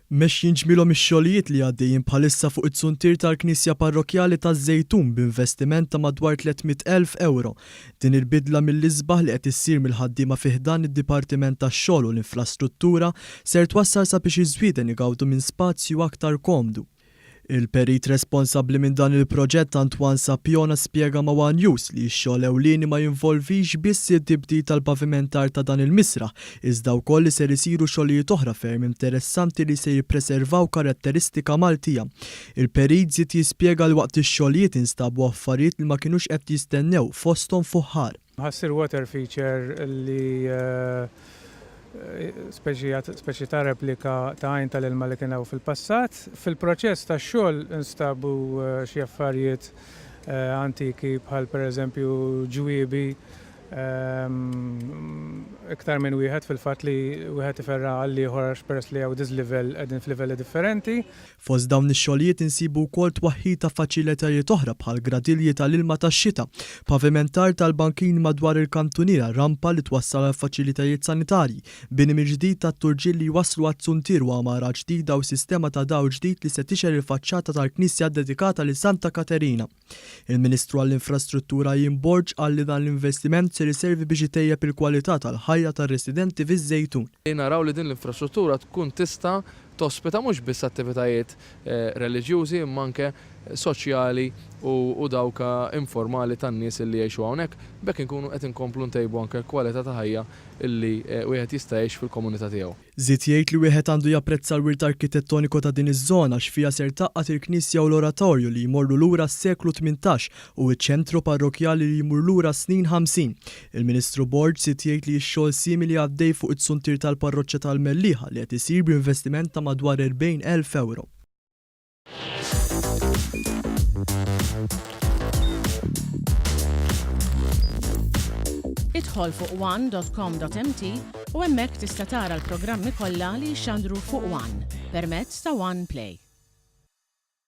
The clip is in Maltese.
Mexjin ġmielhom ix-xogħlijiet li għaddejjin bħalissa fuq it-zuntier tal-Knisja Parrokkjali taż-Żejtun b'investiment ta' madwar 300,000 ewro. Din il-bidla mill-isbaħ li qed issir mill-ħaddiema fi ħdan id-Dipartiment tax-Xogħol u l-Infrastruttura ser twassal sabiex iż-Żwieden igawdu minn spazju aktar komdu. Il-perit responsabbli minn dan il-proġett Antoine Sapiona spjega ma' one News li x-xogħol ewlieni ma jinvolvix biss it-tibdil tal-pavimentar ta' dan il-misraħ iżda wkoll li ser isiru xogħlijiet oħra ferm interessanti li se jippreservaw karatteristika Maltija. Il-perit żied jispjega li waqt ix-xogħlijiet instabu affarijiet li ma kinux qed jistennew fosthom fuħħar. Ħa ssir water feature li speċi ta' replika ta' għajn tal-ilma li kien hawn fil-passat. Fil-proċess tax-xogħol instabu xi affarijiet antiki bħal pereżempju ġwiebi, iktar minn wieħed fil-fatt li wieħed iferra' għall-ieħor għax peress li hawn diżlivell qegħdin f'livelli differenti. Fost dawn ix-xogħlijiet insibu wkoll twaħħid ta' faċilitajiet oħra bħal gradilji tal-ilma tax-xita, pavimentar tal-bankini madwar il-kantuniera, rampa li twassal għal faċilitajiet sanitarji, bini mill-ġdid tat-turġien li jwasslu għat-zuntier u għamara ġdida u sistema ta' dawl ġdid li se tixgħel il-faċċata tal-knisja ddedikata lil Santa Katerina. Il-Ministru għall-Infrastruttura Ian Borg qal li dan l-investiment ser iservi biex itejjeb il-kwalità tal-ħajja tar-residenti fiż-Żejtun. Naraw li din l-infrastruttura tkun tista' tospita mhux biss attivitajiet reliġjużi imma anke soċjali u dawk informali tan-nies li jgħixu hawnhekk. B'hekk inkunu qed inkomplu ntejbu anke l-kwalità ta' ħajja li wieħed jista' jgħix fil-komunità tiegħu. Żied jgħid li wieħed għandu japprezza l-wirt arkitettoniku ta' din iż-żona għax fiha ser tgħaqqad il-knisja u l-oratorju li jmorru lura s-seklu 18 u ċ-ċentru parrokkjali li jmur lura s-snin 50. Il-Ministru Borg żied jgħid li x-xogħol simili għaddej fuq it-suntier tal-parroċċa tal-Mellieħa li qed isir b'investiment ta' madwar 40,000 ewro. Idħol fuq one.com.mt u hemmhekk tista' tara l-programmi kollha li jixxandru fuq One permezz ta' One Play.